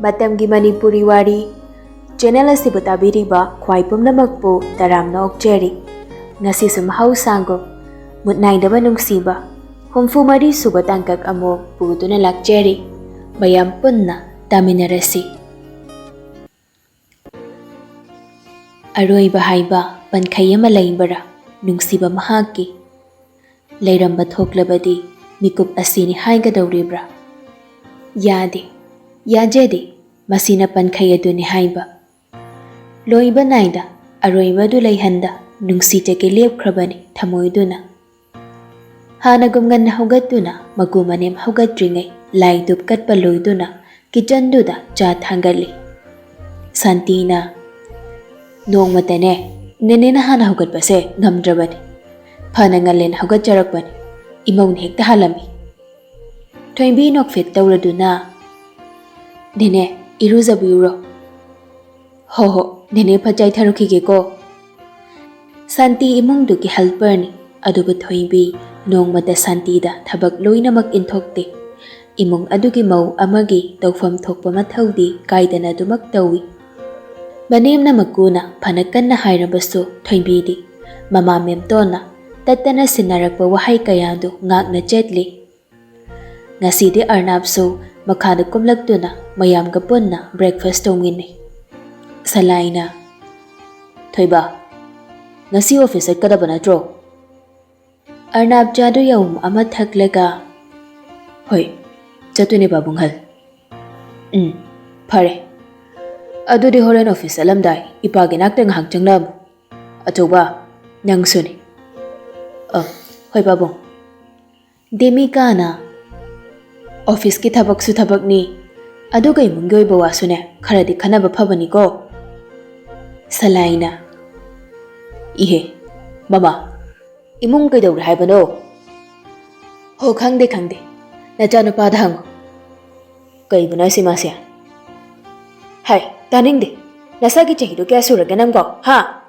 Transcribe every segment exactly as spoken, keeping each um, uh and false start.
ꯃꯇꯝꯒꯤ ꯃꯅꯤꯄꯨꯔꯤ ꯋꯥꯔꯤ ꯆꯦꯅꯦꯜ ꯑꯁꯤꯕꯨ ꯇꯥꯕꯤꯔꯤꯕ ꯈ꯭ꯋꯥꯏ ꯄꯨꯝꯅꯃꯛꯄꯨ ꯇꯔꯥꯝꯅ ꯑꯣꯛꯆꯔꯤ꯫ ꯉꯁꯤꯁꯨ ꯃꯍꯧꯁꯥꯒꯨꯝ ꯃꯨꯠ ꯅꯥꯏꯗꯕ ꯅꯨꯡꯁꯤꯕ ꯍꯨꯝꯐꯨ ꯃꯔꯤ ꯁꯨꯕ ꯇꯥꯡꯀꯛ ꯑꯃꯨꯛ ꯄꯨꯗꯨꯅ ꯂꯥꯛꯆꯔꯤ꯫ ꯃꯌꯥꯝ ꯄꯨꯟꯅ ꯇꯥꯃꯤꯟꯅꯔꯁꯤ꯫ ꯑꯔꯣꯏꯕ ꯍꯥꯏꯕ ꯄꯟꯈꯩ ꯑꯃ ꯂꯩꯕ꯭ꯔꯥ ꯅꯨꯡꯁꯤꯕ ꯃꯍꯥꯛꯀꯤ? ꯂꯩꯔꯝꯕ ꯊꯣꯛꯂꯕꯗꯤ ꯃꯤꯀꯨꯞ ꯑꯁꯤꯅꯤ ꯍꯥꯏꯒꯗꯧꯔꯤꯕ꯭ꯔꯥ? ꯌꯥꯗꯦ, ꯌꯥꯖꯗꯦ, ꯃꯁꯤꯅ ꯄꯟꯈꯩ ꯑꯗꯨꯅꯤ ꯍꯥꯏꯕ꯫ ꯂꯣꯏꯕ ꯅꯥꯏꯗ ꯑꯔꯣꯏꯕ ꯑꯗꯨ ꯂꯩꯍꯟꯗ ꯅꯨꯡꯁꯤꯖꯒꯦ ꯂꯦꯞꯈ꯭ꯔꯕꯅꯤ ꯊꯃꯣꯏꯗꯨꯅ꯫ ꯍꯥꯟꯅꯒꯨꯝ ꯉꯟꯅ ꯍꯧꯒꯠꯇꯨꯅ ꯃꯀꯨ ꯃꯅꯦꯝ ꯍꯧꯒꯠꯇ꯭ꯔꯤꯉꯩ ꯂꯥꯏ ꯙꯨꯞ ꯀꯠꯄ ꯂꯣꯏꯗꯨꯅ ꯀꯤꯆꯟꯗꯨꯗ ꯆꯥ ꯊꯥꯡꯒꯠꯂꯤ꯫ ꯁꯥꯟꯇꯤꯅ, "ꯅꯣꯡꯃꯇꯅꯦ ꯅꯦꯅꯦꯅ ꯍꯥꯟꯅ ꯍꯧꯒꯠꯄꯁꯦ ꯉꯝꯗ꯭ꯔꯕꯅꯤ꯫ ꯐꯅ ꯉꯜꯂꯦꯅ ꯍꯧꯒꯠꯆꯔꯛꯄꯅꯤ, ꯏꯃꯧꯅ ꯍꯦꯛꯇ ꯍꯥꯜꯂꯝꯃꯤ꯫" ꯊꯣꯏꯕꯤ ꯅꯣꯛꯐꯦꯠ ꯇꯧꯔꯗꯨꯅ, "ꯅꯦꯅꯦ, ꯏꯔꯨꯖꯕꯤꯔꯨꯔꯣ꯫" "ꯍꯣ ꯍꯣ, ꯅꯦꯅꯦ ꯐꯠ ꯆꯥꯏꯊꯔꯨꯈꯤꯒꯦꯀꯣ꯫" ꯁꯥꯟꯇꯤ ꯏꯃꯨꯡꯗꯨꯒꯤ ꯍꯦꯜꯄꯔꯅꯤ, ꯑꯗꯨꯕꯨ ꯊꯣꯏꯕꯤ ꯅꯣꯡꯃꯇ ꯁꯥꯟꯇꯤꯗ ꯊꯕꯛ ꯂꯣꯏꯅꯃꯛ ꯏꯟꯊꯣꯛꯇꯦ꯫ ꯏꯃꯨꯡ ꯑꯗꯨꯒꯤ ꯃꯧ ꯑꯃꯒꯤ ꯇꯧꯐꯝ ꯊꯣꯛꯄ ꯃꯊꯧꯗꯤ ꯀꯥꯏꯗꯅ ꯑꯗꯨꯃꯛ ꯇꯧꯏ꯫ ꯃꯅꯦꯝꯅ ꯃꯀꯨꯅ ꯐꯅ ꯀꯟꯅ ꯍꯥꯏꯔꯕꯁꯨ ꯊꯣꯏꯕꯤꯗꯤ ꯃꯃꯥ ꯃꯦꯝꯇꯣꯟꯅ ꯇꯠꯇꯅ ꯁꯤꯟꯅꯔꯛꯄ ꯋꯥꯍꯩ ꯀꯌꯥꯗꯨ ꯉꯥꯛꯅ ꯆꯠꯂꯤ꯫ ꯉꯁꯤꯗꯤ ꯑꯔꯅꯥꯞꯁꯨ ꯃꯈꯥꯗ ꯀꯨꯝꯂꯛꯇꯨꯅ ꯃꯌꯥꯝꯒ ꯄꯨꯟꯅ ꯕ꯭ꯔꯦꯛꯐꯥꯁ ꯇꯧꯃꯤꯟꯅꯩ꯫ ꯁꯂꯥꯏꯅ, "ꯊꯣꯏꯕ, ꯉꯁꯤ ꯑꯣꯐꯤꯁ ꯆꯠꯀꯗꯕ ꯅꯠꯇ꯭ꯔꯣ?" ꯑꯔꯅꯥꯞ ꯆꯥꯗꯨ ꯌꯥꯎꯝ ꯑꯃ ꯊꯛꯂꯒ, "ꯍꯣꯏ, ꯆꯠꯇꯣꯏꯅꯦ ꯄꯥꯕꯨꯡꯍꯜ꯫" "ꯎꯝ, ꯐꯔꯦ꯫ ꯑꯗꯨꯗꯤ ꯍꯣꯔꯦꯟ ꯑꯣꯐꯤꯁ ꯆꯠꯂꯝꯗꯥꯏ ꯏꯄꯥꯒꯤ ꯅꯥꯛꯇ ꯉꯥꯏꯍꯥꯛ ꯆꯪꯂꯛꯑꯝꯃꯨ꯫ ꯑꯆꯧꯕ, ꯅꯪꯁꯨꯅꯤ꯫" "ꯑ, ꯍꯣꯏ ꯄꯥꯕꯨꯡ꯫" ꯗꯦꯃꯤꯀꯥꯅ, "ꯑꯣꯐꯤꯁꯀꯤ ꯊꯕꯛꯁꯨ ꯊꯕꯛꯅꯤ, ꯑꯗꯨꯒ ꯏꯃꯨꯡꯒꯤ ꯑꯣꯏꯕ ꯋꯥꯁꯨꯅꯦ ꯈꯔꯗꯤ ꯈꯟꯅꯕ ꯐꯕꯅꯤꯀꯣ꯫" ꯁꯂꯥꯏꯅ, "ꯏꯍꯦ, ꯃꯃꯥ, ꯏꯃꯨꯡ ꯀꯩꯗꯧꯔꯦ ꯍꯥꯏꯕꯅꯣ?" "ꯍꯣ, ꯈꯪꯗꯦ, ꯈꯪꯗꯦ꯫ ꯅꯆꯥꯅꯨꯄꯥꯗ ꯍꯪꯉꯨ꯫" "ꯀꯩꯕꯨꯅꯣ ꯍꯥꯏꯁꯤ ꯃꯥꯁꯦ?" "ꯍꯥꯏ, ꯇꯥꯅꯤꯡꯗꯦ꯫ ꯅꯁꯥꯒꯤ ꯆꯍꯤꯗꯣ ꯀꯌꯥ ꯁꯨꯔꯒꯦ ꯅꯪꯕꯣ, ꯍꯥ?"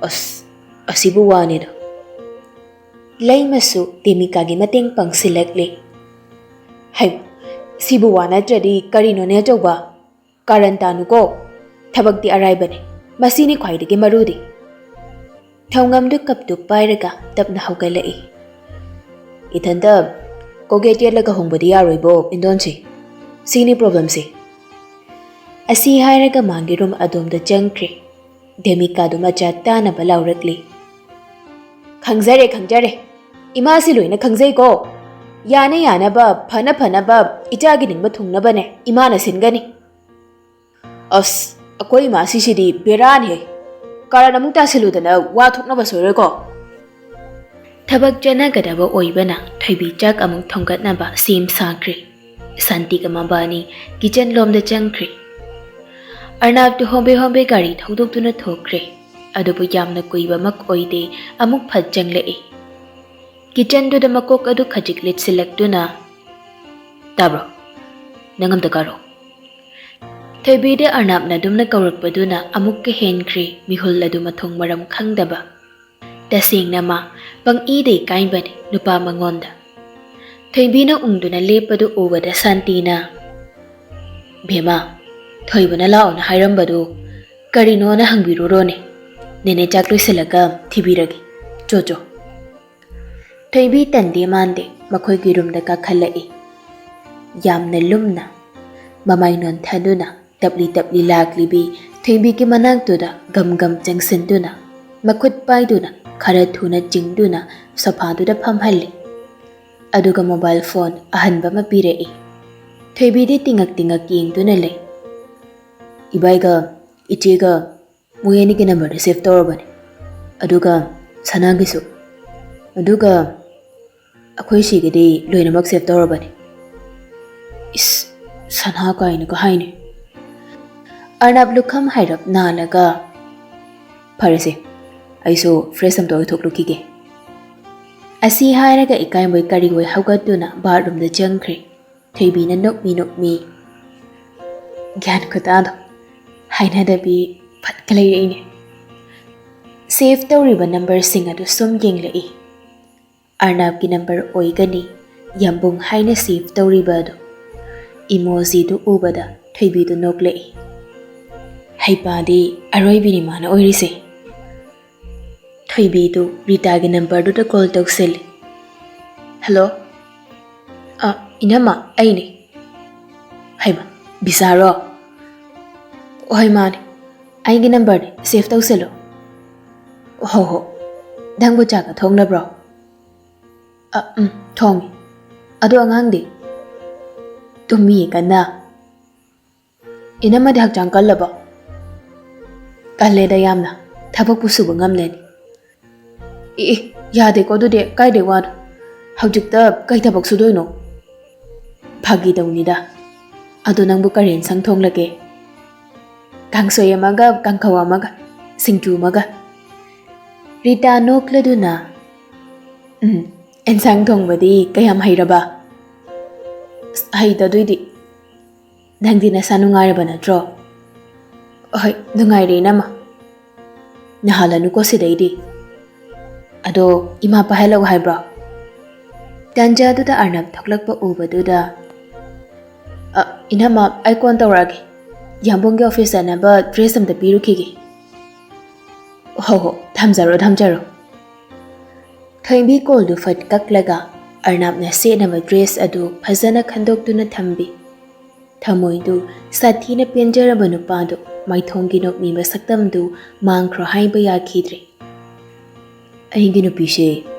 "ꯑꯁ, ꯑꯁꯤꯕꯨ ꯋꯥꯅꯦꯗ꯫" ꯂꯩꯃꯁꯨ ꯗꯦꯃꯤꯀꯥꯒꯤ ꯃꯇꯦꯡ ꯄꯥꯡꯁꯤꯜꯂꯛꯂꯤ꯫ "ꯍꯩ, ꯁꯤꯕꯨ ꯋꯥ ꯅꯠꯇ꯭ꯔꯗꯤ ꯀꯔꯤꯅꯣꯅꯦ ꯑꯆꯧꯕ? ꯀꯥꯔꯟ ꯇꯥꯅꯨꯀꯣ꯫ ꯊꯕꯛꯇꯤ ꯑꯔꯥꯏꯕꯅꯦ꯫ ꯃꯁꯤꯅꯤ ꯈ꯭ꯋꯥꯏꯗꯒꯤ ꯃꯔꯨꯗꯤ꯫ ꯊꯧꯉꯝꯗꯨ ꯀꯞꯇꯨ ꯄꯥꯏꯔꯒ ꯇꯞꯅ ꯍꯧꯒꯠꯂꯛꯏ꯫ "ꯏꯊꯟꯇ ꯀꯣꯒꯦꯠ ꯌꯦꯠꯂꯒ ꯍꯣꯡꯕꯗꯤ ꯌꯥꯔꯣꯏꯕꯣ, ꯏꯟꯗꯣꯟꯁꯤ꯫ ꯁꯤꯅꯤ problemꯁꯤ꯫" ꯑꯁꯤ ꯍꯥꯏꯔꯒ ꯃꯥꯒꯤ room ꯑꯗꯣꯝꯗ ꯆꯪꯈ꯭ꯔꯦ꯫ ꯗꯦꯃꯤꯀꯥꯗꯨ ꯃꯆꯥ ꯇꯥꯅꯕ ꯂꯥꯎꯔꯛꯂꯤ꯫ "ꯈꯪꯖꯔꯦ, ꯈꯪꯖꯔꯦ꯫ ꯏꯃꯥꯁꯤ ꯂꯣꯏꯅ ꯈꯪꯖꯩꯀꯣ꯫ ꯌꯥꯅ ꯌꯥꯅꯕ, ꯐꯅ ꯐꯅꯕ ꯏꯆꯥꯒꯤ ꯅꯤꯡꯕ ꯊꯨꯡꯅꯕꯅꯦ ꯏꯃꯥꯅ ꯁꯤꯟꯒꯅꯤ꯫" "ꯑꯁ, ꯑꯩꯈꯣꯏ ꯏꯃꯥꯁꯤꯁꯤꯗꯤ ꯕꯦꯔꯥꯅꯤꯍꯦ꯫ ꯀꯥꯔꯟ ꯑꯃꯨꯛ ꯇꯥꯁꯤꯜꯂꯨꯗꯅ ꯋꯥ ꯊꯣꯛꯅꯕ ꯁꯣꯏꯔꯣꯏꯀꯣ꯫" ꯊꯕꯛ ꯆꯠꯅꯒꯗꯕ ꯑꯣꯏꯕꯅ ꯊꯣꯏꯕꯤ ꯆꯥꯛ ꯑꯃꯨꯛ ꯊꯣꯡꯒꯠꯅꯕ ꯁꯦꯝ ꯁꯥꯈ꯭ꯔꯦ꯫ ꯁꯥꯟꯇꯤꯒ ꯃꯕꯥꯅꯤ kitchen ꯂꯣꯝꯗ ꯆꯪꯈ꯭ꯔꯦ꯫ ꯑꯔꯅꯥꯕꯇꯨ ꯍꯣꯝꯕꯦ ꯍꯣꯝꯕꯦ ꯒꯥꯔꯤ ꯊꯧꯗꯣꯛꯇꯨꯅ ꯊꯣꯛꯈ꯭ꯔꯦ꯫ ꯑꯗꯨꯕꯨ ꯌꯥꯝꯅ ꯀꯨꯏꯕꯃꯛ ꯑꯣꯏꯗꯦ, ꯑꯃꯨꯛ ꯐꯠ ꯆꯪꯂꯛꯏ꯫ Kitchenꯗꯨꯗ ꯃꯀꯣꯛ ꯑꯗꯨ ꯈꯖꯤꯛ ꯂꯤꯠꯁꯤꯜꯂꯛꯇꯨꯅ, "ꯇꯥꯕ꯭ꯔꯣ? ꯅꯪ ꯑꯝꯇ ꯀꯥꯔꯣ꯫" ꯊꯣꯏꯕꯤꯗ ꯑꯔꯅꯥꯕꯅ ꯑꯗꯨꯝꯅ ꯀꯧꯔꯛꯄꯗꯨꯅ ꯑꯃꯨꯛꯀ ꯍꯦꯟꯈ꯭ꯔꯦ ꯃꯤꯍꯨꯜ ꯑꯗꯨ ꯃꯊꯣꯡ ꯃꯔꯝ ꯈꯪꯗꯕ꯫ ꯇꯁꯦꯡꯅ ꯃꯥ ꯄꯪꯏꯗ ꯏꯀꯥꯏꯕꯅꯤ ꯅꯨꯄꯥ ꯃꯉꯣꯟꯗ꯫ ꯊꯣꯏꯕꯤꯅ ꯎꯪꯗꯨꯅ ꯂꯦꯞꯄꯗꯨ ꯎꯕꯗ ꯁꯥꯟꯇꯤꯅ, "ꯕꯦꯝꯃ, ꯊꯣꯏꯕꯅ ꯂꯥꯛꯑꯣꯅ ꯍꯥꯏꯔꯝꯕꯗꯨ ꯀꯔꯤꯅꯣꯅ ꯍꯪꯕꯤꯔꯨꯔꯣꯅꯦ꯫ ꯅꯦꯅꯦ ꯆꯥꯛ ꯂꯣꯏꯁꯤꯜꯂꯒ ꯊꯤꯕꯤꯔꯒꯦ꯫ ꯆꯣ ꯆꯣ꯫" ꯊꯣꯏꯕꯤ ꯇꯟꯗꯦ ꯃꯥꯟꯗꯦ ꯃꯈꯣꯏꯒꯤ roomꯗ ꯀꯥꯈꯠꯂꯛꯏ꯫ ꯌꯥꯝꯅ ꯂꯨꯝꯅ ꯃꯃꯥꯏ ꯅꯣꯟꯊꯗꯨꯅ ꯇꯞꯂꯤ ꯇꯞꯂꯤ ꯂꯥꯛꯂꯤꯕꯤ ꯊꯣꯏꯕꯤꯒꯤ ꯃꯅꯥꯛꯇꯨꯗ ꯒꯝ ꯒꯝ ꯆꯪꯁꯤꯟꯗꯨꯅ ꯃꯈꯨꯠ ꯄꯥꯏꯗꯨꯅ ꯈꯔ ꯊꯨꯅ ꯆꯤꯡꯗꯨꯅ sofaꯗꯨꯗ ꯐꯝꯍꯜꯂꯤ꯫ ꯑꯗꯨꯒ mobile phone ꯑꯍꯟꯕ ꯑꯃ ꯄꯤꯔꯛꯏ꯫ ꯊꯣꯏꯕꯤꯗꯤ ꯇꯤꯡꯉꯛ ꯇꯤꯡꯉꯛ ꯌꯦꯡꯗꯨꯅ ꯂꯩ꯫ "ꯏꯕꯥꯏꯒ ꯏꯆꯦꯒ ꯃꯣꯏ ꯑꯅꯤꯒꯤ numberꯗ save ꯇꯧꯔꯕꯅꯦ꯫ ꯑꯗꯨꯒ ꯁꯅꯥꯒꯤꯁꯨ꯫ ꯑꯗꯨꯒ ꯑꯩꯈꯣꯏ ꯁꯤꯒꯤꯗꯤ ꯂꯣꯏꯅꯃꯛ save ꯇꯧꯔꯕꯅꯦ꯫" "ꯏꯁ, ꯁꯅꯥ ꯀꯥꯏꯅꯒ ꯍꯥꯏꯅꯦ꯫" ꯑꯔꯅꯕ ꯂꯨꯈꯝ ꯍꯥꯏꯔꯞ ꯅꯥꯜꯂꯒ, "ꯐꯔꯦꯁꯦ, ꯑꯩꯁꯨ fresh ꯑꯝꯇ ꯑꯣꯏꯊꯣꯛꯂꯨꯈꯤꯒꯦ꯫" ꯑꯁꯤ ꯍꯥꯏꯔꯒ ꯏꯀꯥꯏꯃꯣꯏ ꯀꯔꯤꯑꯣꯏ ꯍꯧꯒꯠꯇꯨꯅ bathroomꯗ ꯆꯪꯈ꯭ꯔꯦ꯫ ꯊꯣꯏꯕꯤꯅ ꯅꯣꯛꯃꯤ ꯅꯣꯛꯃꯤ, "ꯒ꯭ꯌꯥꯟ ꯈꯨꯇꯥꯗꯣ, ꯍꯥꯏꯅꯗꯕꯤ ꯐꯠꯀ ꯂꯩꯔꯛꯏꯅꯦ꯫" Save ꯇꯧꯔꯤꯕ numberꯁꯤꯡ ꯑꯗꯨ ꯁꯨꯝ ꯌꯦꯡꯂꯛꯏ꯫ ꯑꯔꯅꯕꯀꯤ number ꯑꯣꯏꯒꯅꯤ ꯌꯥꯝꯕꯨꯡ ꯍꯥꯏꯅ save ꯇꯧꯔꯤꯕ ꯑꯗꯨ꯫ ꯏꯃꯣꯖꯤꯗꯨ ꯎꯕꯗ ꯊꯣꯏꯕꯤꯗꯨ ꯅꯣꯛꯂꯛꯏ꯫ ꯍꯩꯄꯥꯗꯤ ꯑꯔꯣꯏꯕꯤꯅꯤ ꯃꯥꯅ ꯑꯣꯏꯔꯤꯁꯦ꯫ ꯊꯣꯏꯕꯤꯗꯨ ꯔꯤꯇꯥꯒꯤ ꯅꯝꯕꯔꯗꯨꯗ ꯀꯣꯜ ꯇꯧꯁꯤꯜꯂꯤ꯫ "ꯍꯜꯂꯣ꯫ ꯑ, ꯏꯅꯝꯃ, ꯑꯩꯅꯤ꯫ ꯍꯩꯃ, ꯕꯤꯁꯥꯔꯣ? ꯍꯣꯏ, ꯃꯥꯅꯤ꯫ ꯑꯩꯒꯤ ꯅꯝꯕꯔꯅꯤ, ꯁꯦꯚ ꯇꯧꯁꯤꯜꯂꯨ꯫" "ꯍꯣ ꯍꯣ꯫ ꯅꯪꯕꯨ ꯆꯥꯛꯀ ꯊꯣꯡꯂꯕ꯭ꯔꯣ?" "ꯑ, ꯎꯝ, ꯊꯣꯡꯉꯤ꯫ ꯑꯗꯣ ꯑꯉꯥꯡꯗꯤ?" "ꯇꯨꯝꯃꯤꯌꯦ ꯀꯟꯅ꯫" "ꯏꯅꯝꯃꯗꯤ ꯍꯛꯆꯥꯡ ꯀꯜꯂꯕꯣ?" "ꯀꯜꯂꯦꯗ ꯌꯥꯝꯅ꯫ ꯊꯕꯛꯄꯨ ꯁꯨꯕ ꯉꯝꯂꯦꯅꯦ꯫" "ꯑꯦ, ꯑꯦ, ꯌꯥꯗꯦꯀꯣ ꯑꯗꯨꯗꯤ꯫ ꯀꯥꯏꯗꯩ ꯋꯥꯅꯣ? ꯍꯧꯖꯤꯛꯇ ꯀꯩ ꯊꯕꯛ ꯁꯨꯗꯣꯏꯅꯣ?" "ꯐꯥꯒꯤ ꯇꯧꯅꯤꯗ꯫ ꯑꯗꯣ ꯅꯪꯕꯨ ꯀꯔꯤ ꯏꯟꯁꯥꯡ ꯊꯣꯡꯂꯒꯦ?" "ꯀꯥꯡꯁꯣꯏ ꯑꯃꯒ ꯀꯥꯡꯈꯧ ꯑꯃꯒ ꯁꯤꯡꯖꯨ ꯑꯃꯒ꯫" ꯔꯤꯇꯥ ꯅꯣꯛꯂꯗꯨꯅ, "ꯎꯝ, ꯏꯟꯁꯥꯡ ꯊꯣꯡꯕꯗꯤ ꯀꯌꯥꯝ ꯍꯩꯔꯕ?" "ꯑꯁ, ꯍꯩꯇꯗꯣꯏꯗꯤ꯫ ꯅꯪꯗꯤ ꯅꯁꯥ ꯅꯨꯡꯉꯥꯏꯔꯕ ꯅꯠꯇ꯭ꯔꯣ?" "ꯍꯣꯏ, ꯅꯨꯡꯉꯥꯏꯔꯦ ꯏꯅꯝꯃ꯫ ꯅꯥꯍꯜꯂꯅꯨꯀꯣ ꯁꯤꯗꯩꯗꯤ꯫ ꯑꯗꯣ ꯏꯃꯥ ꯄꯥꯏꯍꯜꯂꯛꯎ ꯍꯥꯏꯕ꯭ꯔꯣ?" ꯇꯥꯟꯖꯥꯗꯨꯗ ꯑꯔꯅꯕ ꯊꯣꯛꯂꯛꯄ ꯎꯕꯗꯨꯗ, "ꯑ, ꯏꯅꯝꯃ, ꯑꯩ ꯀꯣꯟ ꯇꯧꯔꯛꯑꯒꯦ꯫ ꯌꯥꯝꯕꯨꯡꯒꯤ ꯑꯣꯐꯤꯁ ꯆꯠꯅꯕ ꯗ꯭ꯔꯦꯁ ꯑꯝꯇ ꯄꯤꯔꯨꯈꯤꯒꯦ꯫" "ꯍꯣ ꯍꯣ, ꯊꯝꯖꯔꯣ, ꯊꯝꯖꯔꯣ꯫" ꯊꯣꯏꯕꯤ ꯀꯣꯜꯗꯨ ꯐꯠ ꯀꯛꯂꯒ ꯑꯔꯅꯕꯅ ꯁꯦꯠꯅꯕ ꯗ꯭ꯔꯦꯁ ꯑꯗꯨ ꯐꯖꯅ ꯈꯟꯗꯣꯛꯇꯨꯅ ꯊꯝꯕꯤ꯫ ꯊꯃꯣꯏꯗꯨ ꯁꯥꯊꯤꯅ ꯄꯦꯟꯖꯔꯕ ꯅꯨꯄꯥꯗꯨ ꯃꯥꯏꯊꯣꯡꯒꯤ ꯅꯣꯛꯃꯤ ꯃꯁꯛꯇꯝꯗꯨ ꯃꯥꯡꯈ꯭ꯔꯣ ꯍꯥꯏꯕ ꯌꯥꯈꯤꯗ꯭ꯔꯦ꯫ "ꯑꯩꯒꯤ ꯅꯨꯄꯤꯁꯦ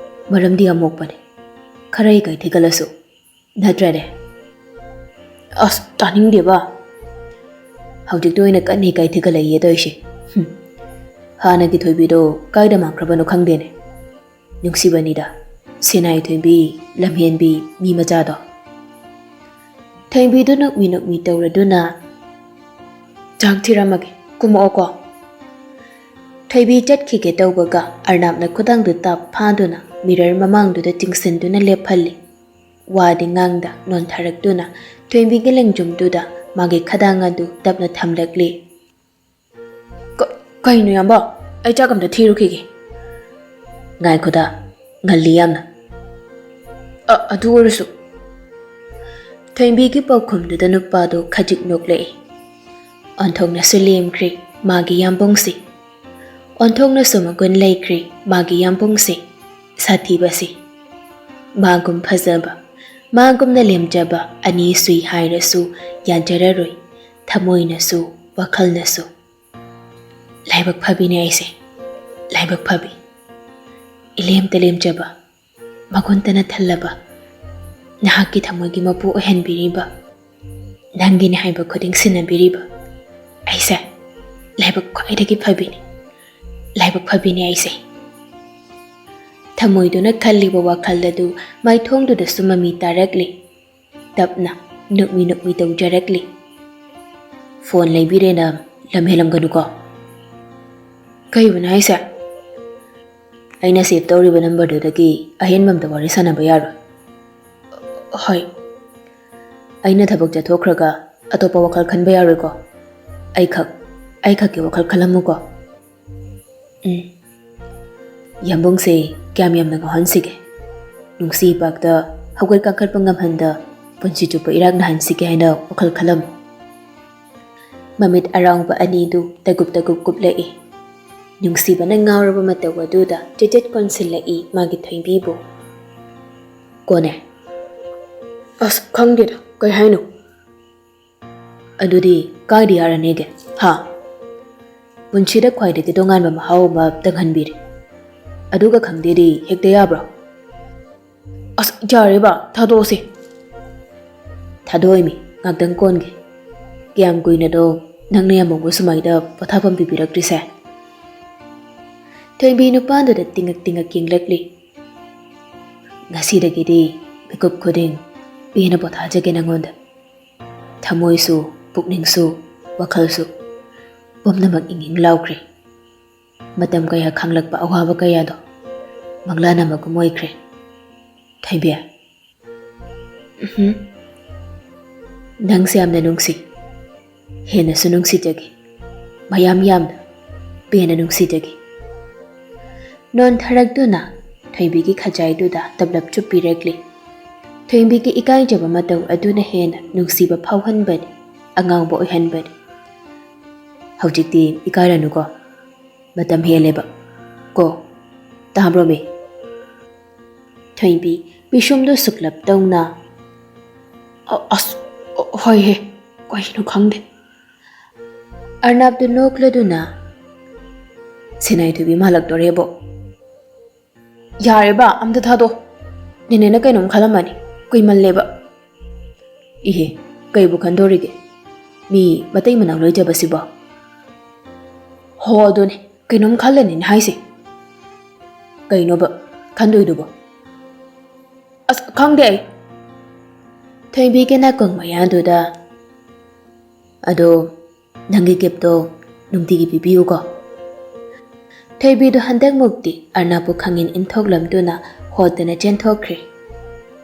ꯃꯔꯝꯗꯤ ꯌꯥꯝ ꯃꯣꯛꯄꯅꯦ꯫ ꯈꯔ ꯏꯀꯥꯏ ꯊꯤꯒꯠꯂꯁꯨ ꯅꯠꯇ꯭ꯔꯅꯦ?" "ꯑꯁ, ꯇꯥꯅꯤꯡꯗꯦꯕ꯫ ꯍꯧꯖꯤꯛꯇ ꯑꯣꯏꯅ ꯀꯟꯅ ꯏꯀꯥꯏ ꯊꯤꯒꯠꯂꯛꯏꯌꯦ ꯇꯧꯔꯤꯁꯦ꯫ ꯍꯨꯝ꯫ ꯍꯥꯟꯅꯒꯤ ꯊꯣꯏꯕꯤꯗꯣ ꯀꯥꯏꯗ ꯃꯥꯡꯈ꯭ꯔꯕꯅꯣ ꯈꯪꯗꯦꯅꯦ꯫ ꯅꯨꯡꯁꯤꯕꯅꯤꯗ, ꯁꯦꯅꯥꯏ ꯊꯣꯏꯕꯤ, ꯂꯝꯍꯦꯟꯕꯤ, ꯃꯤ ꯃꯆꯥꯗꯣ꯫" ꯊꯣꯏꯕꯤꯗꯨ ꯅꯣꯛꯃꯤ ꯅꯣꯛꯃꯤ ꯇꯧꯔꯗꯨꯅ, "ꯆꯥꯛ ꯊꯤꯔꯝꯃꯒꯦ, ꯀꯨꯝꯃꯛꯑꯣꯀꯣ꯫" ꯊꯣꯏꯕꯤ ꯆꯠꯈꯤꯒꯦ ꯇꯧꯕꯒ ꯑꯔꯅꯕꯅ ꯈꯨꯗꯥꯡꯗꯨ ꯇꯞ ꯐꯥꯗꯨꯅ ꯃꯤꯔꯔ ꯃꯃꯥꯡꯗꯨꯗ ꯆꯤꯡꯁꯤꯟꯗꯨꯅ ꯂꯦꯞꯍꯜꯂꯤ꯫ ꯋꯥꯗꯤ ꯉꯥꯡꯗ ꯅꯣꯟꯊꯔꯛꯇꯨꯅ ꯊꯣꯏꯕꯤꯒꯤ ꯂꯦꯡꯖꯨꯝꯗꯨꯗ ꯃꯥꯒꯤ ꯈꯗꯥꯡ ꯑꯗꯨ ꯇꯞꯅ ꯊꯝꯂꯛꯂꯤ꯫ "ꯀ-, ꯀꯩꯅꯣ ꯏꯌꯥꯝꯕ? ꯑꯩ ꯆꯥꯛ ꯑꯝꯇ ꯊꯤꯔꯨꯈꯤꯒꯦ꯫" "ꯉꯥꯏꯈꯣꯗ, ꯉꯜꯂꯤ ꯌꯥꯝꯅ꯫" "ꯑ, ꯑꯗꯨ ꯑꯣꯏꯔꯁꯨ꯫" ꯊꯣꯏꯕꯤꯒꯤ ꯄꯥꯎꯈꯨꯝꯗꯨꯗ ꯅꯨꯄꯥꯗꯨ ꯈꯖꯤꯛ ꯅꯣꯛꯂꯛꯏ꯫ ꯑꯣꯟꯊꯣꯛꯅꯁꯨ ꯂꯦꯝꯈ꯭ꯔꯦ ꯃꯥꯒꯤ ꯌꯥꯝꯕꯨꯡꯁꯦ꯫ ꯑꯣꯟꯊꯣꯛꯅꯁꯨ ꯃꯒꯨꯟ ꯂꯩꯈ꯭ꯔꯦ ꯃꯥꯒꯤ ꯌꯥꯝꯕꯨꯡꯁꯦ꯫ ꯁꯥꯊꯤꯕꯁꯦ꯫ ꯃꯥꯒꯨꯝ ꯐꯖꯕ, ꯃꯥꯒꯨꯝꯅ ꯂꯦꯝꯖꯕ ꯑꯅꯤ ꯁꯨꯏ ꯍꯥꯏꯔꯁꯨ ꯌꯥꯖꯔꯔꯣꯏ, ꯊꯃꯣꯏꯅꯁꯨ ꯋꯥꯈꯜꯅꯁꯨ꯫ ꯂꯥꯏꯕꯛ ꯐꯕꯤꯅꯦ ꯑꯩꯁꯦ, ꯂꯥꯏꯕꯛ ꯐꯕꯤ꯫ ꯏꯂꯦꯝꯇ ꯂꯦꯝꯖꯕ, ꯃꯒꯨꯟꯇꯅ ꯊꯜꯂꯕ, ꯅꯍꯥꯛꯀꯤ ꯊꯃꯣꯏꯒꯤ ꯃꯄꯨ ꯑꯣꯏꯍꯟꯕꯤꯔꯤꯕ, ꯅꯪꯒꯤꯅꯦ ꯍꯥꯏꯕ ꯈꯨꯗꯤꯡ ꯁꯤꯟꯅꯕꯤꯔꯤꯕ ꯑꯩꯁꯦ ꯂꯥꯏꯕꯛ ꯈ꯭ꯋꯥꯏꯗꯒꯤ ꯐꯕꯤꯅꯤ, ꯂꯥꯏꯕꯛ ꯐꯕꯤꯅꯤ ꯑꯩꯁꯦ꯫ ꯊꯃꯣꯏꯗꯨꯅ ꯈꯜꯂꯤꯕ ꯋꯥꯈꯜ ꯑꯗꯨ ꯃꯥꯏꯊꯣꯡꯗꯨꯗꯁꯨ ꯃꯃꯤ ꯇꯥꯔꯛꯂꯤ꯫ ꯇꯞꯅ ꯅꯨꯛꯃꯤ ꯅꯨꯛꯃꯤ ꯇꯧꯖꯔꯛꯂꯤ꯫ "ꯐꯣꯟ ꯂꯩꯕꯤꯔꯦꯅ ꯂꯝ ꯍꯦꯜꯂꯝꯒꯅꯨꯀꯣ꯫" "ꯀꯩꯕꯨꯅꯣ ꯍꯥꯏꯁꯦ?" "ꯑꯩꯅ ꯁꯦꯚ ꯇꯧꯔꯤꯕ ꯅꯝꯕꯔꯗꯨꯗꯒꯤ ꯑꯍꯦꯟꯕ ꯑꯝꯇ ꯋꯥꯔꯤ ꯁꯥꯟꯅꯕ ꯌꯥꯔꯣꯏ꯫" "ꯍꯣꯏ꯫" "ꯑꯩꯅ ꯊꯕꯛ ꯆꯠꯊꯣꯛꯈ꯭ꯔꯒ ꯑꯇꯣꯞꯄ ꯋꯥꯈꯜ ꯈꯟꯕ ꯌꯥꯔꯣꯏꯀꯣ꯫ ꯑꯩꯈꯛ, ꯑꯩꯈꯛꯀꯤ ꯋꯥꯈꯜ ꯈꯜꯂꯝꯃꯨꯀꯣ꯫" "ꯎꯝ꯫ ꯌꯥꯝꯕꯨꯡꯁꯦ ꯀꯌꯥꯝ ꯌꯥꯝꯅ ꯉꯥꯎꯍꯟꯁꯤꯒꯦ? ꯅꯨꯡꯁꯤ ꯏꯄꯥꯛꯇ ꯍꯧꯒꯠ ꯀꯥꯡꯈꯠꯄ ꯉꯝꯍꯟꯗ ꯄꯨꯟꯁꯤ ꯆꯨꯞꯄ ꯏꯔꯥꯛ ꯅꯥꯍꯟꯁꯤꯒꯦ ꯍꯥꯏꯅ ꯋꯥꯈꯜ ꯈꯜꯂꯝꯃꯨ꯫" ꯃꯃꯤꯠ ꯑꯔꯥꯎꯕ ꯑꯅꯤꯗꯨ ꯇꯒꯨꯞ ꯇꯒꯨꯞ ꯀꯨꯞꯂꯛꯏ꯫ ꯅꯨꯡꯁꯤꯕꯅ ꯉꯥꯎꯔꯕ ꯃꯇꯧ ꯑꯗꯨꯗ ꯆꯦꯆꯦꯠ ꯀꯣꯟꯁꯤꯜꯂꯛꯏ ꯃꯥꯒꯤ ꯊꯣꯏꯕꯤꯕꯨ꯫ "ꯀꯣꯟꯅꯦ꯫" "ꯑꯁ, ꯈꯪꯗꯦꯗ, ꯀꯩ ꯍꯥꯏꯅꯣ?" "ꯑꯗꯨꯗꯤ ꯀꯥꯏꯗ ꯌꯥꯔꯅꯤꯒꯦ, ꯍꯥ? ꯄꯨꯟꯁꯤꯗ ꯈ꯭ꯋꯥꯏꯗꯒꯤ ꯇꯣꯉꯥꯟꯕ ꯃꯍꯥꯎ ꯑꯃ ꯇꯪꯍꯟꯕꯤꯔꯦ꯫ ꯑꯗꯨꯒ ꯈꯪꯗꯦꯗꯤ ꯍꯦꯛꯇ ꯌꯥꯕ꯭ꯔꯣ?" "ꯑꯁ, ꯌꯥꯔꯦ ꯕꯥ, ꯊꯥꯗꯣꯛꯑꯁꯦ꯫" "ꯊꯥꯗꯣꯛꯑꯣꯏꯃꯤ, ꯉꯥꯛꯇꯪ ꯀꯣꯟꯒꯦ꯫ ꯀꯌꯥꯝ ꯀꯨꯏꯅꯅꯣ ꯅꯪꯅ ꯌꯥꯝꯕꯨꯡꯕꯨ ꯁꯨꯃꯥꯏꯗ ꯄꯣꯊꯥꯐꯝ ꯄꯤꯕꯤꯔꯛꯇ꯭ꯔꯤꯁꯦ?" ꯊꯣꯏꯕꯤ ꯅꯨꯄꯥꯗꯨꯗ ꯇꯤꯡꯉꯛ ꯇꯤꯡꯉꯛ ꯌꯦꯡꯂꯛꯂꯤ꯫ "ꯉꯁꯤꯗꯒꯤꯗꯤ ꯃꯤꯀꯨꯞ ꯈꯨꯗꯤꯡ ꯄꯦꯟꯅ ꯄꯣꯊꯥꯖꯒꯦ ꯅꯪꯉꯣꯟꯗ꯫ ꯊꯃꯣꯏꯁꯨ, ꯄꯨꯛꯅꯤꯡꯁꯨ, ꯋꯥꯈꯜꯁꯨ ꯄꯨꯝꯅꯃꯛ ꯏꯪ ꯏꯪ ꯂꯥꯎꯈ꯭ꯔꯦ꯫ ꯃꯇꯝ ꯀꯌꯥ ꯈꯥꯡꯂꯛꯄ ꯑꯋꯥꯕ ꯀꯌꯥꯗꯣ ꯃꯪꯂꯥꯟ ꯑꯃꯒꯨꯝ ꯑꯣꯏꯈ꯭ꯔꯦ꯫ ꯊꯣꯏꯕꯤ꯫" "ꯎꯝꯍꯨꯝ꯫ ꯅꯪꯁꯦ ꯌꯥꯝꯅ ꯅꯨꯡꯁꯤ꯫ ꯍꯦꯟꯅꯁꯨ ꯅꯨꯡꯁꯤꯖꯒꯦ꯫ ꯃꯌꯥꯝ ꯌꯥꯝꯅ ꯄꯦꯟꯅ ꯅꯨꯡꯁꯤꯖꯒꯦ꯫" ꯅꯣꯟꯊꯔꯛꯇꯨꯅ ꯊꯣꯏꯕꯤꯒꯤ ꯈꯖꯥꯏꯗꯨꯗ ꯇꯞꯂꯞ ꯆꯨꯞꯄꯤꯔꯛꯂꯤ꯫ ꯊꯣꯏꯕꯤꯒꯤ ꯏꯀꯥꯏꯖꯕ ꯃꯇꯧ ꯑꯗꯨꯅ ꯍꯦꯟꯅ ꯅꯨꯡꯁꯤꯕ ꯐꯥꯎꯍꯟꯕꯅꯤ, ꯑꯉꯥꯎꯕ ꯑꯣꯏꯍꯟꯕꯅꯤ꯫ "ꯍꯧꯖꯤꯛꯇꯤ ꯏꯀꯥꯏꯔꯅꯨꯀꯣ, ꯃꯇꯝ ꯍꯦꯜꯂꯦꯕ ꯀꯣ, ꯇꯥꯕ꯭ꯔꯣ ꯃꯤ?" ꯊꯣꯏꯕꯤ ꯄꯤꯁꯨꯝꯗꯨ ꯁꯨꯛꯂꯞ ꯇꯧꯅ, "ꯑ-, ꯑꯁ, ꯑ, ꯍꯣꯏꯍꯦ, ꯀꯩꯅꯣ ꯈꯪꯗꯦ"꯫ ꯑꯔꯅꯥꯞꯇꯨ ꯅꯣꯛꯂꯗꯨꯅ, "ꯁꯤꯅꯥꯏ ꯊꯣꯏꯕꯤ ꯃꯥꯜꯂꯛꯇꯣꯔꯦꯕꯣ꯫ ꯌꯥꯔꯦꯕ, ꯑꯝꯇ ꯊꯥꯗꯣꯛ꯫ ꯅꯦꯅꯦꯅ ꯀꯩꯅꯣꯝ ꯈꯜꯂꯝꯃꯅꯤ, ꯀꯨꯏꯃꯜꯂꯦꯕ"꯫ "ꯏꯍꯦ, ꯀꯩꯕꯨ ꯈꯟꯗꯣꯔꯤꯒꯦ? ꯃꯤ ꯃꯇꯩ ꯃꯅꯥꯎ ꯂꯣꯏꯖꯕꯁꯤꯕꯣ"꯫ "ꯍꯣ, ꯑꯗꯨꯅꯦ, ꯀꯩꯅꯣꯝ ꯈꯜꯂꯅꯤꯅꯦ ꯍꯥꯏꯁꯦ"꯫ "ꯀꯩꯅꯣꯕ ꯈꯟꯗꯣꯏꯗꯨꯕꯣ?" "ꯑꯁ, ꯈꯪꯗꯦ ꯑꯩ"꯫ ꯊꯣꯏꯕꯤꯒꯤ ꯅꯥꯀꯣꯡ ꯃꯌꯥꯗꯨꯗ, "ꯑꯗꯣ ꯅꯪꯒꯤ ꯒꯤꯐꯇꯣ ꯅꯨꯡꯇꯤꯒꯤ ꯄꯤꯕꯤꯌꯨꯀꯣ"꯫ ꯊꯣꯏꯕꯤꯗꯨ ꯍꯟꯗꯛꯃꯨꯛꯇꯤ ꯑꯔꯅꯥꯞꯄꯨ ꯈꯪꯏꯟ ꯏꯟꯊꯣꯛꯂꯝꯗꯨꯅ ꯍꯣꯠꯇꯅ ꯆꯦꯟꯊꯣꯛꯈ꯭ꯔꯦ꯫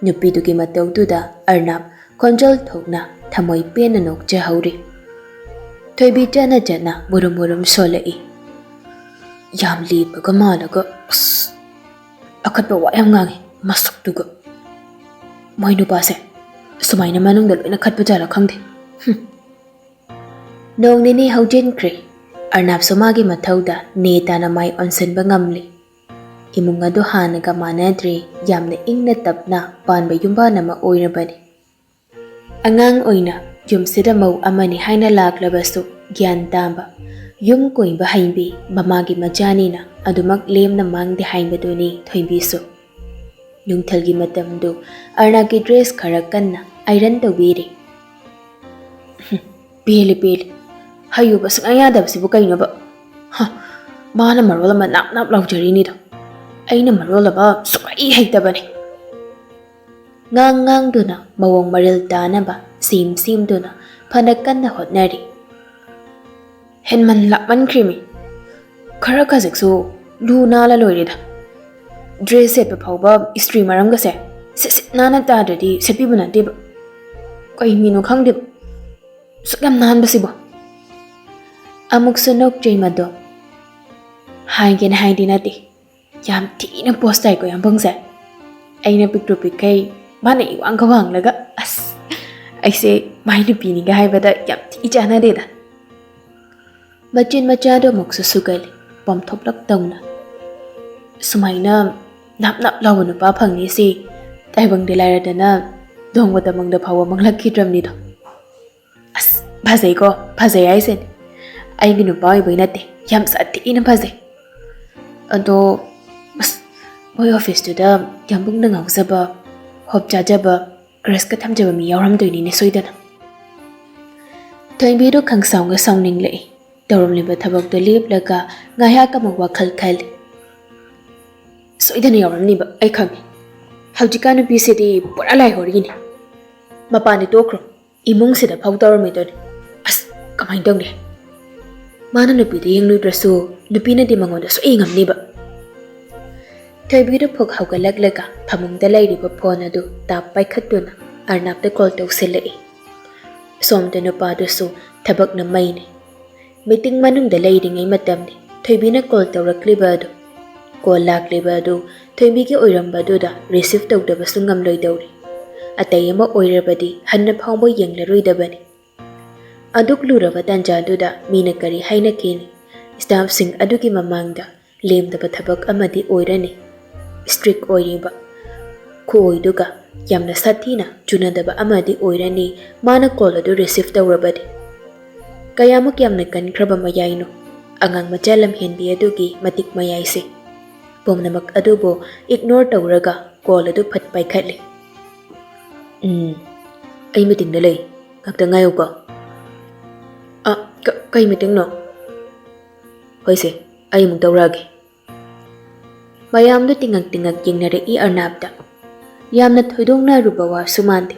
ꯅꯨꯄꯤꯗꯨꯒꯤ ꯃꯇꯧꯗꯨꯗ ꯑꯔꯅꯥꯞ ꯈꯣꯟꯖꯦꯜ ꯊꯣꯛꯅ ꯊꯃꯣꯏ ꯄꯦꯟꯅ ꯅꯣꯛꯆꯍꯧꯔꯤ꯫ ꯊꯣꯏꯕꯤ ꯆꯠꯅ ꯆꯠꯅ ꯃꯨꯔꯨꯝ ꯃꯨꯔꯨꯝ ꯁꯣꯜꯂꯛꯏ꯫ "ꯌꯥꯝ ꯂꯦꯝꯕꯒ ꯃꯥꯜꯂꯒ, ꯑꯁ, ꯑꯈꯠꯄ ꯋꯥ ꯌꯥꯝ ꯉꯥꯡꯉꯤ ꯃꯁꯛꯇꯨꯒ꯫ ꯃꯣꯏ ꯅꯨꯄꯥꯁꯦ ꯁꯨꯃꯥꯏꯅ ꯃꯅꯨꯡꯗ ꯂꯣꯏꯅ ꯈꯠꯄ ꯖꯥꯠꯂ ꯈꯪꯗꯦ꯫ ꯍꯨꯝ"꯫ ꯅꯣꯡ ꯅꯤꯅꯤ ꯍꯧꯖꯤꯟꯈ꯭ꯔꯦ꯫ ꯑꯔꯅꯥꯞꯁꯨ ꯃꯥꯒꯤ ꯃꯊꯧꯗ ꯅꯦ ꯇꯥꯅ ꯃꯥꯏ ꯑꯣꯟꯁꯤꯟꯕ ꯉꯝꯂꯦ꯫ ꯏꯃꯨꯡ ꯑꯗꯨ ꯍꯥꯟꯅꯒ ꯃꯥꯟꯅꯗ꯭ꯔꯦ, ꯌꯥꯝꯅ ꯏꯪꯅ ꯇꯞꯅ ꯄꯥꯟꯕ ꯌꯨꯝꯕꯥꯟ ꯑꯃ ꯑꯣꯏꯔꯕꯅꯤ꯫ ꯑꯉꯥꯡ ꯑꯣꯏꯅ ꯌꯨꯝꯁꯤꯗ ꯃꯧ ꯑꯃꯅꯤ ꯍꯥꯏꯅ ꯂꯥꯛꯂꯕꯁꯨ, ꯒ꯭ꯌꯥꯟ ꯇꯥꯕ, ꯌꯨꯝ ꯀꯣꯏꯕ ꯍꯩꯕꯤ ꯃꯃꯥꯒꯤ ꯃꯆꯥꯅꯤꯅ ꯑꯗꯨꯃꯛ ꯂꯦꯝꯅ ꯃꯥꯡꯗꯦ ꯍꯥꯏꯕꯗꯨꯅꯤ ꯊꯣꯏꯕꯤꯁꯨ꯫ ꯅꯨꯡꯊꯤꯜꯒꯤ ꯃꯇꯝꯗꯨ ꯑꯔꯅꯥꯞꯀꯤ ꯗ꯭ꯔꯦꯁ ꯈꯔ ꯀꯟꯅ ꯑꯥꯏꯔꯟ ꯇꯧꯕꯤꯔꯤ꯫ "ꯍꯨꯝ, ꯄꯦꯜꯂꯦ, ꯄꯦꯜꯂꯦ꯫ ꯍꯩꯌꯨꯕ ꯁꯨꯡꯌꯥ ꯌꯥꯗꯕꯁꯤꯕꯨ ꯀꯩꯅꯣꯕ? ꯍ, ꯃꯥꯅ ꯃꯔꯣꯜ ꯑꯃ ꯅꯥꯞ ꯅꯥꯞ ꯂꯥꯎꯖꯔꯤꯅꯤꯗꯣ꯫ ꯑꯩꯅ ꯃꯔꯣꯜ ꯑꯃ ꯁꯨꯡꯍꯩ ꯍꯩꯇꯕꯅꯦ"꯫ ꯉꯥꯡ ꯉꯥꯡꯗꯨꯅ ꯃꯑꯣꯡ ꯃꯔꯤꯜ ꯇꯥꯅꯕ ꯁꯦꯝ ꯁꯦꯝꯗꯨꯅ ꯐꯅ ꯀꯟꯅ ꯍꯣꯠꯅꯔꯤ꯫ "ꯍꯦꯟꯃꯟ ꯂꯥꯛꯃꯟꯈ꯭ꯔꯦꯃꯤ꯫ ꯈꯔ ꯈꯖꯤꯛꯁꯨ ꯂꯨ ꯅꯥꯜꯂ ꯂꯣꯏꯔꯦꯗ꯫ ꯗ꯭ꯔꯦꯁ ꯁꯦꯠꯄ ꯐꯥꯎꯕ ꯏꯁꯇ꯭ꯔꯤ ꯃꯔꯝꯒꯁꯦ ꯁꯤꯠ ꯁꯤꯠ ꯅꯥꯟꯅ ꯇꯥꯗ꯭ꯔꯗꯤ ꯁꯦꯠꯄꯤꯕ ꯅꯠꯇꯦꯕ꯫ ꯀꯩ ꯃꯤꯅꯣ ꯈꯪꯗꯦꯕ, ꯁꯨꯛ ꯌꯥꯝ ꯅꯥꯟꯕꯁꯤꯕꯣ"꯫ ꯑꯃꯨꯛꯁꯨ ꯅꯣꯛꯆꯩ ꯃꯗꯣ꯫ ꯍꯥꯏꯒꯦꯅ ꯍꯥꯏꯗꯤ ꯅꯠꯇꯦ, ꯌꯥꯝ ꯊꯤꯅ ꯄꯣꯁ ꯇꯥꯏꯀꯣ ꯌꯥꯝꯕꯨꯡꯁꯦ꯫ ꯑꯩꯅ ꯄꯤꯛꯇ꯭ꯔꯨ ꯄꯤꯛꯈꯩ ꯃꯥꯅ ꯏꯋꯥꯡꯒ ꯋꯥꯡꯂꯒ, ꯑꯁ, ꯑꯩꯁꯦ ꯃꯥꯏ ꯅꯨꯄꯤꯅꯤꯒ ꯍꯥꯏꯕꯗ ꯌꯥꯝ ꯊꯤ ꯆꯥꯟꯅꯗꯦꯗ꯫ ꯃꯆꯤꯟ ꯃꯆꯥꯗꯣ ꯑꯃꯨꯛꯁꯨ ꯁꯨꯒꯜꯂꯤ, ꯄꯣꯝꯊꯣꯛꯂꯛꯇꯧꯅ꯫ ꯁꯨꯃꯥꯏꯅ ꯅꯞ ꯅꯞ ꯂꯥꯎꯕ ꯅꯨꯄꯥ ꯐꯪꯅꯤꯁꯤ ꯇꯥꯏꯕꯪꯗ ꯂꯥꯏꯔꯗꯅ ꯅꯣꯡꯃꯇ ꯃꯪꯗ ꯐꯥꯎꯕ ꯃꯪꯂꯛꯈꯤꯗ꯭ꯔꯕꯅꯤꯗꯣ꯫ ꯑꯁ, ꯐꯖꯩꯀꯣ, ꯐꯖꯩ ꯍꯥꯏꯁꯤꯅꯤ꯫ ꯑꯩꯒꯤ ꯅꯨꯄꯥ ꯑꯣꯏꯕꯩ ꯅꯠꯇꯦ, ꯌꯥꯝ ꯁꯥꯊꯤꯅ ꯐꯖꯩ꯫ ꯑꯗꯣ, ꯑꯁ, ꯃꯣꯏ ꯑꯣꯐꯤꯁꯇꯨꯗ ꯌꯥꯝꯕꯨꯡꯅ ꯉꯥꯎꯖꯕ, ꯍꯣꯞ ꯆꯥꯖꯕ, ꯀ꯭ꯔꯁꯀ ꯊꯝꯖꯕ ꯃꯤ ꯌꯥꯎꯔꯝꯗꯣꯏꯅꯤꯅꯦ ꯁꯣꯏꯗꯅ꯫ ꯊꯣꯏꯕꯤꯗꯣ ꯈꯪꯁꯥꯎꯅ ꯁꯥꯎꯅꯤꯡꯂꯛꯏ꯫ ꯇꯧꯔꯝꯂꯤꯕ ꯊꯕꯛꯇꯣ ꯂꯦꯞꯂꯒ ꯉꯥꯏꯍꯥꯛ ꯑꯃꯨꯛ ꯋꯥꯈꯜ ꯈꯜꯂꯤ꯫ ꯁꯣꯏꯗꯅ ꯌꯥꯎꯔꯝꯅꯤꯕ, ꯑꯩ ꯈꯪꯉꯤ꯫ ꯍꯧꯖꯤꯛꯀꯥꯟ ꯅꯨꯄꯤꯁꯤꯗꯤ ꯄꯨꯔꯥ ꯂꯥꯏꯍꯣꯔꯤꯅꯤ꯫ ꯃꯄꯥꯟꯗꯤ ꯇꯣꯛꯈ꯭ꯔꯣ, ꯏꯃꯨꯡꯁꯤꯗ ꯐꯥꯎ ꯇꯧꯔꯝꯃꯤꯗꯨꯅꯤ꯫ ꯑꯁ, ꯀꯃꯥꯏꯅ ꯇꯧꯅꯤ? ꯃꯥꯅ ꯅꯨꯄꯤꯗ ꯌꯦꯡꯂꯨꯗ꯭ꯔꯁꯨ ꯅꯨꯄꯤꯅꯗꯤ ꯃꯉꯣꯟꯗ ꯁꯣꯏ ꯌꯦꯡꯉꯝꯅꯤꯕ꯫ ꯊꯣꯏꯕꯤꯗꯨ ꯐꯨꯛ ꯍꯧꯒꯠꯂꯛꯂꯒ ꯐꯃꯨꯡꯗ ꯂꯩꯔꯤꯕ ꯐꯣꯟ ꯑꯗꯨ ꯇꯥꯞ ꯄꯥꯏꯈꯠꯇꯨꯅ ꯑꯔꯅꯥꯞꯇ ꯀꯣꯜ ꯇꯧꯁꯤꯜꯂꯛꯏ꯫ ꯁꯣꯝꯗ ꯅꯨꯄꯥꯗꯨꯁꯨ ꯊꯕꯛꯅ ꯃꯩꯅꯤ꯫ ꯃꯤꯇꯤꯡ ꯃꯅꯨꯡꯗ ꯂꯩꯔꯤꯉꯩ ꯃꯇꯝꯅꯤ ꯊꯣꯏꯕꯤꯅ ꯀꯣꯜ ꯇꯧꯔꯛꯂꯤꯕ ꯑꯗꯨ꯫ ꯀꯣꯜ ꯂꯥꯛꯂꯤꯕ ꯑꯗꯨ ꯊꯣꯏꯕꯤꯒꯤ ꯑꯣꯏꯔꯝꯕꯗꯨꯗ ꯔꯤꯁꯤꯞ ꯇꯧꯗꯕꯁꯨ ꯉꯝꯂꯣꯏꯗꯧꯔꯤ꯫ ꯑꯇꯩ ꯑꯃ ꯑꯣꯏꯔꯕꯗꯤ ꯍꯟꯅ ꯐꯥꯎꯕ ꯌꯦꯡꯂꯔꯣꯏꯗꯕꯅꯤ꯫ ꯑꯗꯨꯛ ꯂꯨꯔꯕ ꯇꯥꯟꯖꯥꯗꯨꯗ ꯃꯤꯅ ꯀꯔꯤ ꯍꯥꯏꯅꯈꯤꯅꯤ? ꯁ꯭ꯇꯥꯐꯁꯤꯡ ꯑꯗꯨꯒꯤ ꯃꯃꯥꯡꯗ ꯂꯦꯝꯗꯕ ꯊꯕꯛ ꯑꯃꯗꯤ ꯑꯣꯏꯔꯅꯤ꯫ ꯁ꯭ꯇ꯭ꯔꯤꯛ ꯑꯣꯏꯔꯤꯕ ꯈꯨꯑꯣꯏꯗꯨꯒ ꯌꯥꯝꯅ ꯁꯥꯊꯤꯅ ꯆꯨꯅꯗꯕ ꯑꯃꯗꯤ ꯑꯣꯏꯔꯅꯤ ꯃꯥꯅ ꯀꯣꯜ ꯑꯗꯨ ꯔꯤꯁꯤꯞ ꯇꯧꯔꯕꯗꯤ꯫ ꯀꯌꯥꯃꯨꯛ ꯌꯥꯝꯅ ꯀꯟꯈ꯭ꯔꯕ ꯃꯌꯥꯏꯅꯣ ꯑꯉꯥꯡ ꯃꯆꯥ ꯂꯝꯍꯦꯟꯕꯤ ꯑꯗꯨꯒꯤ ꯃꯇꯤꯛ ꯃꯌꯥꯏꯁꯦ꯫ ꯄꯨꯝꯅꯃꯛ ꯑꯗꯨꯕꯨ ꯏꯒꯅꯣꯔ ꯇꯧꯔꯒ ꯀꯣꯜ ꯑꯗꯨ ꯐꯠ ꯄꯥꯏꯈꯠꯂꯤ꯫ "ꯎꯝ, ꯑꯩ ꯃꯤꯇꯤꯡꯗ ꯂꯩ, ꯉꯥꯛꯇ ꯉꯥꯏꯌꯨꯀꯣ꯫" "ꯑ, ꯀ-, ꯀꯩ ꯃꯤꯇꯤꯡꯅꯣ?" "ꯍꯣꯏꯁꯦ, ꯑꯩ ꯑꯃꯨꯛ ꯇꯧꯔꯛꯑꯒꯦ꯫" ꯃꯌꯥꯝꯗꯨ ꯇꯤꯉꯛ ꯇꯤꯉꯛ ꯌꯦꯡꯅꯔꯛꯏ ꯑꯔꯅꯥꯞꯇ꯫ ꯌꯥꯝꯅ ꯊꯣꯏꯗꯣꯛꯅ ꯑꯔꯨꯕ ꯋꯥꯁꯨ ꯃꯥꯟꯗꯦ꯫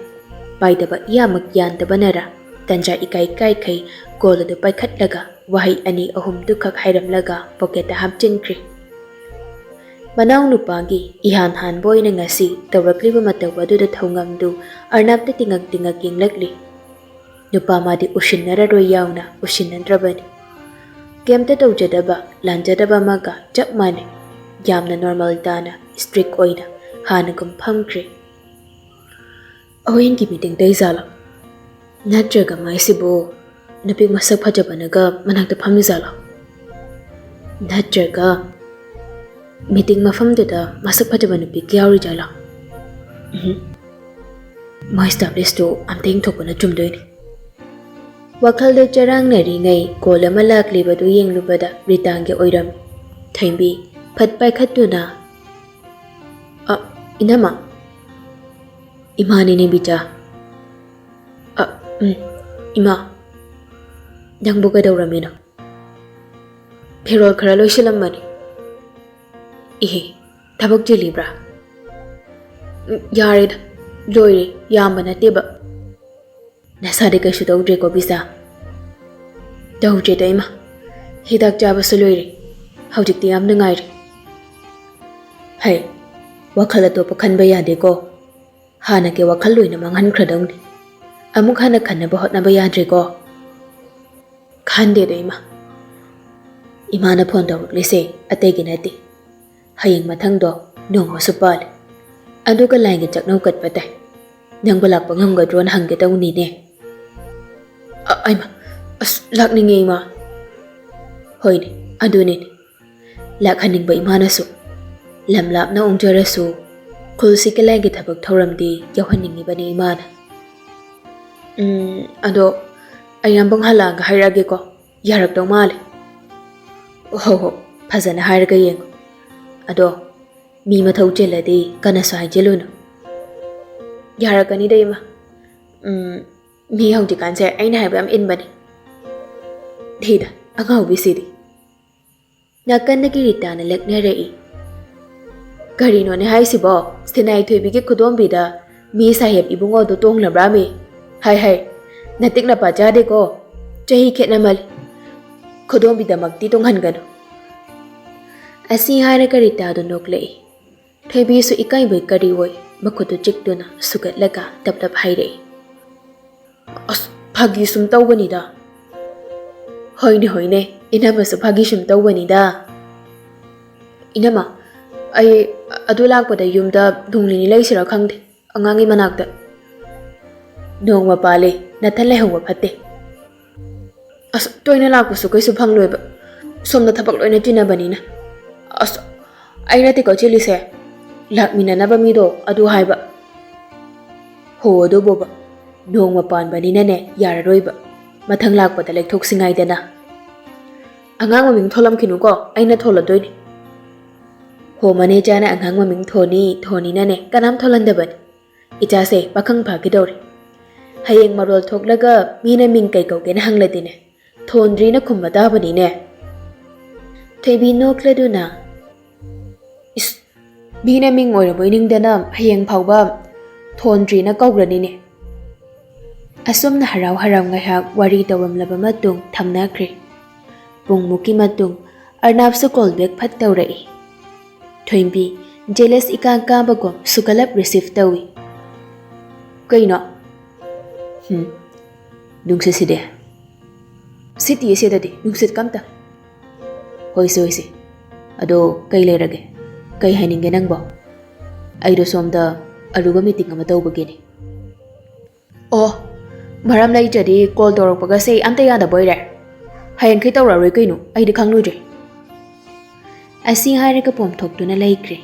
ꯄꯥꯏꯗꯕ ꯏꯌꯥꯃꯛ ꯌꯥꯟꯗꯕꯅꯔ, ꯇꯟꯖꯥ ꯏꯀꯥꯏ ꯀꯥꯏꯈꯩ ꯀꯣꯜ ꯑꯗꯨ ꯄꯥꯏꯈꯠꯂꯒ ꯋꯥꯍꯩ ꯑꯅꯤ ꯑꯍꯨꯝꯗꯨꯈꯛ ꯍꯥꯏꯔꯝꯂꯒ ꯄꯣꯀꯦꯠꯇ ꯍꯥꯞꯆꯤꯟꯈ꯭ꯔꯦ꯫ ꯃꯅꯥꯎꯅꯨꯄꯥꯒꯤ ꯏꯍꯥꯟ ꯍꯥꯟꯕ ꯑꯣꯏꯅ ꯉꯁꯤ ꯇꯧꯔꯛꯂꯤꯕ ꯃꯇꯧ ꯑꯗꯨꯗ ꯊꯧꯉꯝꯗꯨ ꯑꯔꯅꯥꯞꯇ ꯇꯤꯉꯛ ꯇꯤꯉꯛ ꯌꯦꯡꯂꯛꯂꯤ꯫ ꯅꯨꯄꯥ ꯃꯥꯗꯤ ꯎꯁꯤꯟꯅꯔꯔꯣꯏ ꯌꯥꯎꯅ ꯎꯁꯤꯟꯅꯗ꯭ꯔꯕꯅꯤ꯫ ꯀꯩꯝꯇ ꯇꯧꯖꯗꯕ, ꯂꯥꯟꯖꯗꯕ ꯑꯃꯒ ꯆꯞ ꯃꯥꯟꯅꯩ꯫ ꯌꯥꯝꯅ ꯅꯣꯔꯃꯦꯜ ꯇꯥꯅ, ꯁ꯭ꯇ꯭ꯔꯤꯛ ꯑꯣꯏꯅ ꯍꯥꯟꯅꯒꯨꯝ ꯐꯝꯈ꯭ꯔꯦ꯫ ꯍꯣꯔꯦꯟꯒꯤ ꯃꯤꯇꯤꯡꯗꯩ ꯖꯥꯠꯂꯣ? ꯅꯠꯇ꯭ꯔꯒ ꯃꯥꯏꯁꯤꯕꯨ ꯅꯨꯄꯤ ꯃꯁꯛ ꯐꯖꯕꯅꯒ ꯃꯅꯥꯛꯇ ꯐꯝꯃꯤ ꯖꯥꯠꯂꯣ? ꯅꯠꯇ꯭ꯔꯒ ꯃꯤꯇꯤꯡ ꯃꯐꯝꯗꯨꯗ ꯃꯁꯛ ꯐꯖꯕ ꯅꯨꯄꯤ ꯀꯌꯥ ꯌꯥꯎꯔꯤ ꯖꯥꯠꯂꯣ? ꯎꯝ, ꯃꯥꯏ ꯁ꯭ꯇꯥꯏꯂꯤꯁꯇꯨ ꯑꯝꯇ ꯌꯦꯡꯊꯣꯛꯄꯅ ꯆꯨꯝꯗꯣꯏꯅꯤ꯫ ꯋꯥꯈꯜꯗ ꯆꯔꯥꯡꯅꯔꯤꯉꯩ ꯀꯣꯜ ꯑꯃ ꯂꯥꯛꯂꯤꯕꯗꯨ ꯌꯦꯡꯂꯨꯕꯗ ꯔꯤꯇꯥꯒꯤ ꯑꯣꯏꯔꯝꯃꯤ꯫ ꯊꯣꯏꯕꯤ ꯐꯠ ꯄꯥꯏꯈꯠꯇꯨꯅ, "ꯑ, ꯏꯅꯝꯃ?" "ꯏꯃꯥꯅꯤꯅꯦ ꯕꯤꯇꯥ꯫ ꯑ, ꯎꯝ, ꯏꯃꯥ, ꯅꯪꯕꯨ ꯀꯩꯗꯧꯔꯝꯃꯤꯅꯣ?" "ꯐꯤꯔꯣꯜ ꯈꯔ ꯂꯣꯏꯁꯤꯜꯂꯝꯕꯅꯤ꯫" "ꯏꯍꯦ, ꯊꯕꯛ ꯆꯤꯜꯂꯤꯕ꯭ꯔꯥ?" "ꯎꯝ, ꯌꯥꯔꯦꯗ, ꯂꯣꯏꯔꯦ, ꯌꯥꯝꯕ ꯅꯠꯇꯦꯕ꯫" "ꯅꯁꯥꯗꯤ ꯀꯩꯁꯨ ꯇꯧꯗ꯭ꯔꯦꯀꯣ ꯕꯤꯇꯥ?" "ꯇꯧꯗ꯭ꯔꯦꯗ ꯏꯃꯥ, ꯍꯤꯗꯥꯛ ꯆꯥꯕꯁꯨ ꯂꯣꯏꯔꯦ, ꯍꯧꯖꯤꯛꯇꯤ ꯌꯥꯝ ꯅꯨꯡꯉꯥꯏꯔꯦ꯫" "ꯍꯩ, ꯋꯥꯈꯜ ꯑꯇꯣꯞꯄ ꯈꯟꯕ ꯌꯥꯗꯦꯀꯣ, ꯍꯥꯟꯅꯒꯤ ꯋꯥꯈꯜ ꯂꯣꯏꯅ ꯃꯥꯡꯍꯟꯈ꯭ꯔꯗꯧꯅꯤ꯫ ꯑꯃꯨꯛ ꯍꯟꯅ ꯈꯟꯅꯕ ꯍꯣꯠꯅꯕ ꯌꯥꯗ꯭ꯔꯦꯀꯣ꯫" "ꯈꯟꯗꯦꯗ ꯏꯃꯥ, ꯏꯃꯥꯅ ꯐꯣꯟ ꯇꯧꯔꯛꯂꯤꯁꯦ ꯑꯇꯩꯒꯤ ꯅꯠꯇꯦ, ꯍꯌꯦꯡ ꯃꯊꯪꯗꯣ ꯅꯣꯡꯃꯁꯨ ꯄꯥꯜꯂꯤ, ꯑꯗꯨꯒ ꯂꯥꯏꯒꯤ ꯆꯥꯛꯅꯧ ꯀꯠꯄ ꯇꯥꯏ꯫ ꯅꯪꯕꯨ ꯂꯥꯛꯄ ꯉꯝꯒꯗ꯭ꯔꯣꯅ ꯍꯪꯒꯦ ꯇꯧꯅꯤꯅꯦ꯫" "ꯑ-, ꯑꯩꯃ, ꯑꯁ, ꯂꯥꯛꯅꯤꯡꯉꯦ ꯏꯃꯥ꯫" "ꯍꯣꯏꯅꯦ, ꯑꯗꯨꯅꯤꯅꯦ, ꯂꯥꯛꯍꯟꯅꯤꯡꯕ ꯏꯃꯥꯅꯁꯨ꯫ ꯂꯝ ꯂꯥꯞꯅ ꯑꯣꯟꯖꯔꯁꯨ ꯈꯨꯜꯁꯤꯒꯤ ꯂꯥꯏꯒꯤ ꯊꯕꯛ ꯊꯧꯔꯝꯗꯤ ꯌꯥꯎꯍꯟꯅꯤꯡꯉꯤꯕꯅꯤ ꯏꯃꯥꯅ꯫" "ꯎꯝ, ꯑꯗꯣ ꯑꯩ ꯑꯝꯕꯨꯡ ꯍꯜꯂꯛꯑꯒ ꯍꯥꯏꯔꯛꯑꯒꯦꯀꯣ, ꯌꯥꯔꯛꯇꯧ ꯃꯥꯜꯂꯦ꯫" "ꯍꯣ ꯍꯣ, ꯐꯖꯅ ꯍꯥꯏꯔꯒ ꯌꯦꯡꯉꯣ꯫ ꯑꯗꯣ ꯃꯤ ꯃꯊꯧ ꯆꯤꯜꯂꯗꯤ ꯀꯟꯅꯁꯨ ꯍꯥꯏꯖꯤꯜꯂꯨꯅꯨ꯫" "ꯌꯥꯔꯛꯀꯅꯤꯗ ꯏꯃꯥ꯫ ꯎꯝ, ꯃꯤ ꯍꯧꯖꯤꯛꯀꯥꯟꯁꯦ ꯑꯩꯅ ꯍꯥꯏꯕ ꯌꯥꯝ ꯏꯟꯕꯅꯤ꯫" "ꯊꯤꯗ, ꯑꯉꯥꯎꯕꯤꯁꯤꯗꯤ꯫" ꯅꯥꯀꯟꯗꯒꯤ ꯔꯤꯇꯥꯅ ꯂꯛꯅꯔꯛꯏ꯫ "ꯀꯔꯤꯅꯣꯅꯦ ꯍꯥꯏꯁꯤꯕꯣ? ꯁꯤꯅꯥꯏ ꯊꯣꯏꯕꯤꯒꯤ ꯈꯨꯗꯣꯝꯕꯤꯗ ꯃꯤ ꯁꯥꯍꯦꯕ ꯏꯕꯨꯡꯉꯣꯗꯣ ꯇꯣꯡꯂꯕ꯭ꯔꯥꯃꯤ? ꯍꯥꯏ ꯍꯥꯏ, ꯅꯇꯤꯛ ꯅꯄꯥ ꯆꯥꯗꯦꯀꯣ꯫ ꯆꯍꯤ ꯈꯦꯠꯅꯃꯜꯂꯤ꯫ ꯈꯨꯗꯣꯝꯕꯤꯗꯃꯛꯇꯤ ꯇꯣꯡꯍꯟꯒꯅꯨ꯫" ꯑꯁꯤ ꯍꯥꯏꯔꯒ ꯔꯤꯇꯥꯗꯣ ꯅꯣꯛꯂꯛꯏ꯫ ꯊꯣꯏꯕꯤꯁꯨ ꯏꯀꯥꯏꯕꯣꯏ ꯀꯔꯤꯑꯣꯏ ꯃꯈꯨꯠꯇꯨ ꯆꯤꯛꯇꯨꯅ ꯁꯨꯒꯠꯂꯒ ꯇꯞ ꯇꯞ ꯍꯥꯏꯔꯛꯏ꯫ "ꯑꯁ, ꯐꯥꯒꯤ ꯁꯨꯝ ꯇꯧꯕꯅꯤꯗ꯫" "ꯍꯣꯏꯅꯦ, ꯍꯣꯏꯅꯦ, ꯏꯅꯝꯃꯁꯨ ꯐꯥꯒꯤ ꯁꯨꯝ ꯇꯧꯕꯅꯤꯗ꯫" "ꯏꯅꯝꯃ, ꯑꯩ ꯑꯗꯨ ꯂꯥꯛꯄꯗ ꯌꯨꯝꯗ ꯅꯣꯡ ꯅꯤꯅꯤ ꯂꯩꯁꯤꯔꯥ ꯈꯪꯗꯦ, ꯑꯉꯥꯡꯒꯤ ꯃꯅꯥꯛꯇ꯫ ꯅꯣꯡꯃ ꯄꯥꯜꯂꯤ, ꯅꯊꯟ ꯂꯩꯍꯧꯕ ꯐꯠꯇꯦ꯫ ꯑꯁ, ꯇꯣꯏꯅ ꯂꯥꯛꯄꯁꯨ ꯀꯩꯁꯨ ꯐꯪꯂꯣꯏꯕ, ꯁꯣꯝꯗ ꯊꯕꯛ ꯂꯣꯏꯅ ꯆꯤꯟꯅꯕꯅꯤꯅ꯫ ꯑꯁ, ꯑꯩ ꯅꯠꯇꯦꯀꯣ ꯆꯤꯜꯂꯤꯁꯦ, ꯂꯥꯛꯃꯤꯟꯅꯅꯕ ꯃꯤꯗꯣ ꯑꯗꯨ ꯍꯥꯏꯕ꯫ ꯍꯣ, ꯑꯗꯨꯕꯣꯕ, ꯅꯣꯡꯃ ꯄꯥꯟꯕꯅꯤꯅꯅꯦ ꯌꯥꯔꯔꯣꯏꯕ, ꯃꯊꯪ ꯂꯥꯛꯄꯗ ꯂꯦꯛꯊꯣꯛꯁꯤ ꯉꯥꯏꯗꯅ꯫ ꯑꯉꯥꯡ ꯃꯃꯤꯡ ꯊꯣꯜꯂꯝꯈꯤꯅꯨꯀꯣ, ꯑꯩꯅ ꯊꯣꯜꯂꯗꯣꯏꯅꯤ꯫ ꯍꯣ, ꯃꯅꯦꯆꯥꯅ ꯑꯉꯥꯡ ꯃꯃꯤꯡ ꯊꯣꯅꯤ ꯊꯣꯅꯤꯅꯅꯦ ꯀꯅꯥꯝ ꯊꯣꯜꯍꯟꯗꯕꯅꯤ꯫ ꯏꯆꯥꯁꯦ ꯄꯥꯈꯪ ꯐꯥꯒꯗꯧꯔꯦ꯫ ꯍꯌꯦꯡ ꯃꯔꯣꯜ ꯊꯣꯛꯂꯒ ꯃꯤꯅ ꯃꯤꯡ ꯀꯩ ꯀꯧꯒꯦꯅ ꯍꯪꯂꯗꯤꯅꯦ, ꯊꯣꯟꯗ꯭ꯔꯤꯅ ꯈꯨꯝꯕ ꯇꯥꯕꯅꯤꯅꯦ꯫ ꯊꯣꯏꯕꯤ ꯅꯣꯛꯂꯗꯨꯅ, "ꯏꯁ, ꯃꯤꯅ ꯃꯤꯡ ꯑꯣꯏꯔꯕꯣꯏ ꯅꯤꯡꯗꯅ ꯍꯌꯦꯡ ꯐꯥꯎꯕ ꯊꯣꯟꯗ꯭ꯔꯤꯅ ꯀꯧꯔꯅꯤꯅꯦ"꯫ ꯑꯁꯨꯝꯅ ꯍꯔꯥꯎ ꯍꯔꯥꯎ ꯉꯥꯏꯍꯥꯛ ꯋꯥꯔꯤ ꯇꯧꯔꯝꯂꯕ ꯃꯇꯨꯡ ꯊꯝꯅꯈ꯭ꯔꯦ꯫ ꯄꯨꯡꯃꯨꯛꯀꯤ ꯃꯇꯨꯡ ꯑꯔꯅꯥꯞꯁꯨ call back ꯐꯠ ꯇꯧꯔꯛꯏ꯫ ꯊꯣꯏꯕꯤ, jealous ꯏꯀꯥ ꯀꯥꯕꯒꯨꯝ ꯁꯨꯒꯠꯂꯞ receive ꯇꯧꯏ꯫ "ꯀꯩꯅꯣ?" "ꯍꯨꯝ, ꯅꯨꯡꯁꯤꯠꯁꯤꯗꯤ?" "ꯁꯤꯠꯇꯤꯌꯦ ꯁꯤꯗꯗꯤ ꯅꯨꯡꯁꯤꯠꯀ ꯑꯝꯇ꯫" "ꯍꯣꯏꯁꯦ, ꯍꯣꯏꯁꯦ꯫ ꯑꯗꯣ ꯀꯩ ꯂꯩꯔꯒꯦ? ꯀꯩ ꯍꯥꯏꯅꯤꯡꯒꯦ ꯅꯪꯕꯣ? ꯑꯩꯗꯣ ꯁꯣꯝꯗ ꯑꯔꯨꯕ meeting ꯑꯃ ꯇꯧꯕꯒꯤꯅꯤ꯫" "ꯑꯣ, ꯃꯔꯝ ꯂꯩꯇ꯭ꯔꯗꯤ call ꯇꯧꯔꯛꯄꯒꯁꯦ ꯑꯝꯇ ꯌꯥꯗꯕ ꯑꯣꯏꯔꯦ꯫ ꯍꯌꯦꯡꯈꯩ ꯇꯧꯔꯛꯑꯔꯣꯏ ꯀꯩꯅꯣ, ꯑꯩꯗꯤ ꯈꯪꯂꯨꯗ꯭ꯔꯦ꯫" ꯑꯁꯤ ꯍꯥꯏꯔꯒ ꯄꯣꯝꯊꯣꯛꯇꯨꯅ ꯂꯩꯈ꯭ꯔꯦ꯫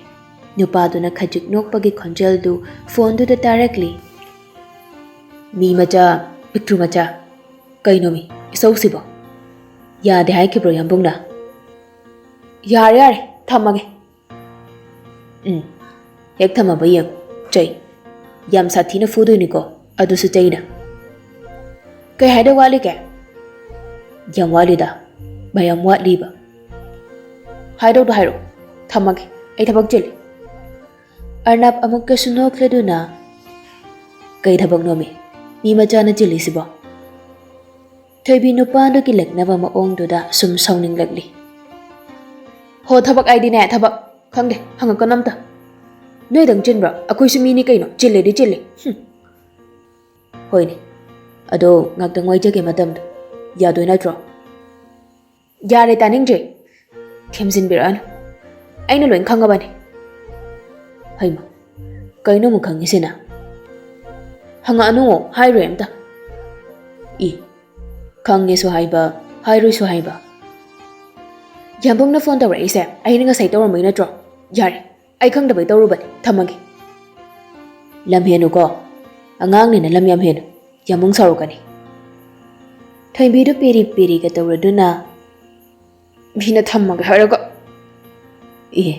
ꯅꯨꯄꯥꯗꯨꯅ ꯈꯖꯤꯛ ꯅꯣꯛꯄꯒꯤ ꯈꯣꯟꯖꯦꯜꯗꯨ phoneꯗꯨꯗ ꯇꯥꯔꯛꯂꯤ꯫ "ꯃꯤ ꯃꯆꯥ, ꯄꯤꯛꯇ꯭ꯔꯨ ꯃꯆꯥ, ꯀꯩꯅꯣꯃꯤ ꯏꯁꯧꯁꯤꯕꯣ? ꯌꯥꯗꯦ ꯍꯥꯏꯈꯤꯕ꯭ꯔꯣ ꯌꯥꯝꯕꯨꯡꯅ?" "ꯌꯥꯔꯦ, ꯌꯥꯔꯦ, ꯊꯝꯃꯒꯦ꯫" "ꯎꯝ, ꯍꯦꯛ ꯊꯝꯃꯕ ꯌꯦꯡꯉꯨ, ꯆꯩ꯫ ꯌꯥꯝ ꯁꯥꯊꯤꯅ ꯐꯨꯗꯣꯏꯅꯤꯀꯣ, ꯑꯗꯨꯁꯨ ꯆꯩꯅ꯫" "ꯀꯩ ꯍꯥꯏꯗꯧ ꯋꯥꯠꯂꯤꯒꯦ?" "ꯌꯥꯝ ꯋꯥꯠꯂꯤꯗ, ꯃꯌꯥꯝ ꯋꯥꯠꯂꯤꯕ꯫" "ꯍꯥꯏꯗꯧꯗꯣ ꯍꯥꯏꯔꯛꯑꯣ, ꯊꯝꯃꯒꯦ, ꯑꯩ ꯊꯕꯛ ꯆꯤꯜꯂꯤ꯫" ꯑꯔꯅꯕ ꯑꯃꯨꯛꯀꯁꯨ ꯅꯣꯛꯂꯗꯨꯅ, "ꯀꯩ ꯊꯕꯛꯅꯣꯃꯤ, ꯃꯤ ꯃꯆꯥꯅ ꯆꯤꯜꯂꯤꯁꯤꯕꯣ?" ꯊꯣꯏꯕꯤ ꯅꯨꯄꯥꯗꯨꯒꯤ ꯂꯛꯅꯕ ꯃꯑꯣꯡꯗꯨꯗ ꯁꯨꯝ ꯁꯥꯎꯅꯤꯡꯂꯛꯂꯤ꯫ "ꯍꯣ, ꯊꯕꯛ ꯍꯥꯏꯗꯤꯅꯦ, ꯊꯕꯛ꯫ ꯈꯪꯗꯦ, ꯍꯪꯉꯛꯀꯅꯨ ꯑꯝꯇ꯫ ꯅꯣꯏꯗꯪ ꯆꯤꯟꯕ꯭ꯔꯣ? ꯑꯩꯈꯣꯏꯁꯨ ꯃꯤꯅꯤ ꯀꯩꯅꯣ, ꯆꯤꯜꯂꯦꯗꯤ ꯆꯤꯜꯂꯤ꯫ ꯍꯨꯝ꯫ ꯍꯣꯏꯅꯦ, ꯑꯗꯣ ꯉꯥꯛꯇꯪ ꯋꯥꯏꯖꯒꯦ ꯃꯇꯝꯗꯣ꯫ ꯌꯥꯗꯣꯏ ꯅꯠꯇ꯭ꯔꯣ?" "ꯌꯥꯔꯦ, ꯇꯥꯅꯤꯡꯗ꯭ꯔꯦ꯫ ꯊꯦꯝꯖꯤꯟꯕꯤꯔꯛꯑꯅꯨ꯫ ꯑꯩꯅ ꯂꯣꯏ ꯈꯪꯉꯕꯅꯤ꯫" "ꯍꯩꯃ, ꯀꯩꯅꯣ ꯑꯃꯨꯛ ꯈꯪꯉꯤꯁꯤꯅ?" "ꯍꯪꯉꯛꯑꯅꯨ, ꯍꯥꯏꯔꯣꯏ ꯑꯝꯇ"꯫ ꯏ, ꯈꯪꯉꯦꯁꯨ ꯍꯥꯏꯕ, ꯍꯥꯏꯔꯣꯏꯁꯨ ꯍꯥꯏꯕ꯫ "ꯌꯥꯝꯕꯨꯡꯅ ꯐꯣꯟ ꯇꯧꯔꯛꯏꯁꯦ ꯑꯩꯅ ꯉꯁꯥꯏ ꯇꯧꯔꯝꯕꯩ ꯅꯠꯇ꯭ꯔꯣ? ꯌꯥꯔꯦ, ꯑꯩ ꯈꯪꯗꯕꯩ ꯇꯧꯔꯨꯕꯅꯤ, ꯊꯝꯃꯒꯦ"꯫ "ꯂꯝ ꯍꯦꯟꯅꯨꯀꯣ, ꯑꯉꯥꯡꯅꯤꯅ ꯂꯝ ꯌꯥꯝ ꯍꯦꯟꯅꯨ, ꯌꯥꯝꯕꯨꯡ ꯁꯥꯎꯔꯛꯀꯅꯤ"꯫ ꯊꯣꯏꯕꯤꯗꯨ ꯄꯦꯔꯤ ꯄꯦꯔꯤꯒ ꯇꯧꯔꯗꯨꯅ, "ꯃꯤꯅ ꯊꯝꯃꯒꯦ ꯍꯥꯏꯔꯒ"꯫ "ꯑꯦ,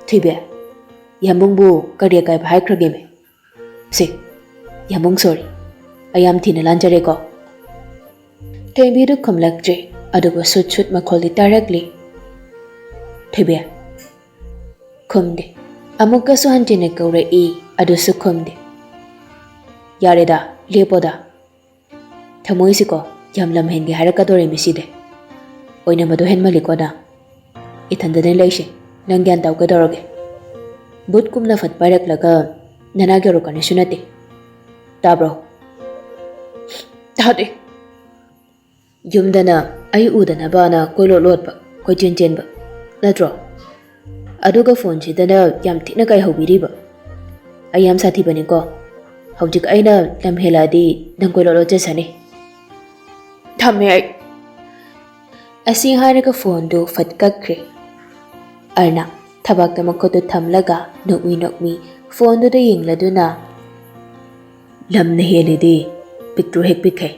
ꯊꯣꯏꯕꯤ, ꯌꯥꯝꯕꯨꯡꯕꯨ ꯀꯔꯤ ꯑꯀꯥꯏꯕ ꯍꯥꯏꯈ꯭ꯔꯒꯦꯃꯦ?" "ꯁꯦ, ꯌꯥꯝꯕꯨꯡ sorry, ꯑꯩ ꯌꯥꯝ ꯊꯤꯅ ꯂꯥꯟꯖꯔꯦꯀꯣ"꯫ ꯊꯣꯏꯕꯤꯗꯨ ꯈꯨꯝꯂꯛꯇ꯭ꯔꯦ, ꯑꯗꯨꯕꯨ ꯁꯨꯠ ꯁꯨꯠ ꯃꯈꯣꯜꯗꯤ ꯇꯥꯔꯛꯂꯤ꯫ "ꯊꯣꯏꯕꯤ"꯫ ꯈꯨꯝꯗꯦ꯫ ꯑꯃꯨꯛꯀꯁꯨ ꯍꯟꯖꯤꯟꯅ ꯀꯧꯔꯛꯏ, ꯑꯗꯨꯁꯨ ꯈꯨꯝꯗꯦ꯫ "ꯌꯥꯔꯦꯗ, ꯂꯦꯞꯄꯣꯗ"꯫ ꯊꯃꯣꯏꯁꯤꯀꯣ ꯌꯥꯝ ꯂꯝꯍꯦꯟꯒꯦ ꯍꯥꯏꯔꯛꯀꯗꯣꯔꯦ ꯃꯤꯁꯤꯗꯤ꯫ ꯑꯣꯏꯅ ꯃꯗꯨ ꯍꯦꯟꯃꯜꯂꯤꯀꯣ ꯅꯪ꯫ ꯏꯊꯟꯗꯅꯦ ꯂꯩꯁꯦ, ꯅꯪ ꯒ꯭ꯌꯥꯟ ꯇꯥꯎ ꯀꯩꯗꯧꯔꯒꯦ? ꯕꯨꯠꯀꯨꯝꯅ ꯐꯠ ꯄꯥꯏꯔꯛꯂꯒ ꯅꯅꯥꯛ ꯌꯧꯔꯛꯀꯅꯤꯁꯨ ꯅꯠꯇꯦ꯫ ꯇꯥꯕ꯭ꯔꯣ? ꯇꯥꯗꯦ꯫ ꯌꯨꯝꯗꯅ ꯑꯩ ꯎꯗꯅꯕꯅ ꯀꯣꯏꯂꯣꯠ ꯂꯣꯠꯄ, ꯀꯣꯏꯆꯦꯟ ꯆꯦꯟꯕ ꯅꯠꯇ꯭ꯔꯣ? ꯑꯗꯨꯒ ꯐꯣꯟꯁꯤꯗꯅ ꯌꯥꯝ ꯊꯤꯅ ꯀꯥꯏꯍꯧꯕꯤꯔꯤꯕ꯫ ꯑꯩ ꯌꯥꯝ ꯁꯥꯊꯤꯕꯅꯤꯀꯣ꯫ ꯍꯧꯖꯤꯛ ꯑꯩꯅ ꯂꯝ ꯍꯦꯜꯂꯛꯑꯗꯤ ꯅꯪ ꯀꯣꯏꯂꯣꯠ ꯂꯣꯠꯆꯁꯅꯤ꯫ ꯊꯝꯃꯦ ꯑꯩ꯫ ꯑꯁꯤ ꯍꯥꯏꯔꯒ ꯐꯣꯟꯗꯨ ꯐꯠ ꯀꯛꯈ꯭ꯔꯦ꯫ ꯑꯔꯅ ꯊꯕꯥꯛꯇ ꯃꯈꯨꯠꯇꯨ ꯊꯝꯂꯒ ꯅꯣꯛꯃꯤ ꯅꯣꯛꯃꯤ ꯐꯣꯟꯗꯨꯗ ꯌꯦꯡꯂꯗꯨꯅ, "ꯂꯝꯅ ꯍꯦꯜꯂꯤꯗꯤ ꯄꯤꯛꯇ꯭ꯔꯨ ꯍꯦꯛ ꯄꯤꯛꯈꯩ"꯫